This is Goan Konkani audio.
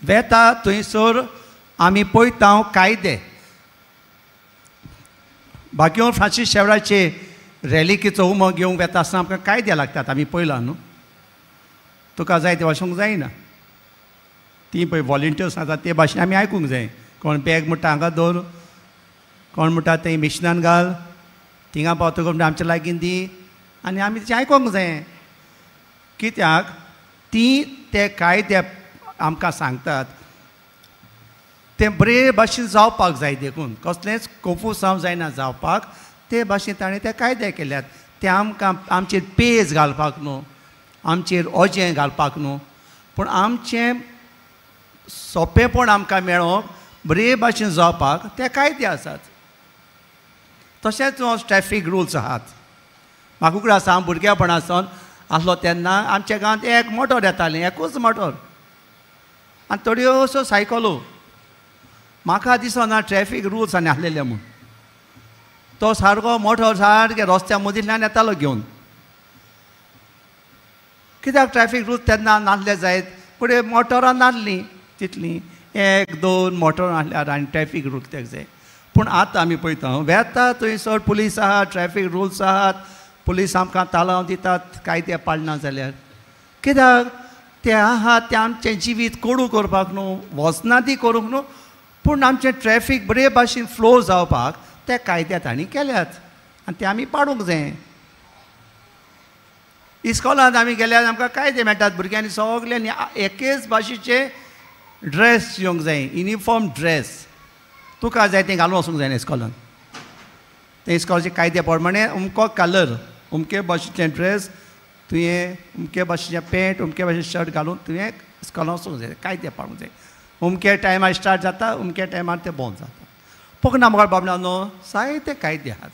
वेता थंयसर आमी पळयता कायदे. बाकी फ्रांसीस शेवराचे रॅलिकीचो उमो घेवंक वेता आसतना आमकां कायदे लागतात, आमी पळयला न्हू. तुका जाय ते वचूंक जायना, ती पळय वॉलंटियर्स आसा ते भाशेन आमी आयकूंक जाय. कोण बॅग म्हणटा हांगा दवर, कोण म्हणटा थंय मिशनान घाल, थिंगा पावतकच म्हणटा आमच्या लागीं दी, आनी आमी तें आयकूंक जाय. कित्याक ती ते कायदे आमकां सांगतात तें बरे भाशेन जावपाक जाय, देखून कसलेंच कोफुसांव जायना जावपाक ते भाशेन ताणें ते कायदे केल्यात. ते आमकां आमचेर पेज घालपाक न्हू, आमचेर ओजें घालपाक न्हू, पूण आमचें सोंपेंपण आमकां मेळोवंक बरे भाशेन जावपाक ते कायदे आसात. तशेंच ट्रॅफीक रुल्स आहात. म्हाका उगडास आसा, हांव भुरगेपणा सावन आसलो तेन्ना आमच्या गांवांत एक मोटोर येतालें, एकूच मोटोर आनी थोड्योश्यो सायकलो. म्हाका दिसना ट्रॅफीक रुल्स आनी आसलेले म्हूण. तो सारको मोटोर सारके रस्त्या मदींतल्यान येतालो घेवन. कित्याक ट्रॅफीक रुल्स तेन्ना नासले जायत, पूण मोटोरां नासलीं तितलीं, एक दोन मोटोरां आसल्यार आनी ट्रॅफीक रुल्स कित्याक जाय. पूण आतां आमी पळयता वेता थंयसर पुलीस आहात, ट्रॅफीक रुल्स आहात, पुलीस आमकां तालांव दितात कायदे पाळना जाल्यार. कित्याक ते आहात ते आमचें जिवीत कोडू करपाक न्हू, वचना ती करूंक न्हू, पूण आमचें ट्रॅफीक बरे भाशेन फ्लो जावपाक ते कायदे तांणी केल्यात आनी ते आमी पाडूंक जाय. इस्कॉलांत आमी गेल्यार आमकां कायदे मेळटात, भुरग्यांनी सगल्यांनी एकेच भाशेचे ड्रेस येवंक जाय, युनिफॉर्म ड्रेस. तुका जाय तें घालून वचूंक जायना इस्कॉलान. तें इस्कॉलाचे कायदे प्रमाणे अमको कलर, अमके भाशेचें ड्रेस, तुवें अमके भाशेचें पॅन्ट, अमके भाशेचें शर्ट घालून तुवें इस्कॉलान वचूंक जाय, कायदे पाळूंक जाय. अमके टायमार स्टार्ट जाता, अमके टायमार तें बंद जाता. पोकना मुखार बाबडा न्हू जायते कायदे आहात.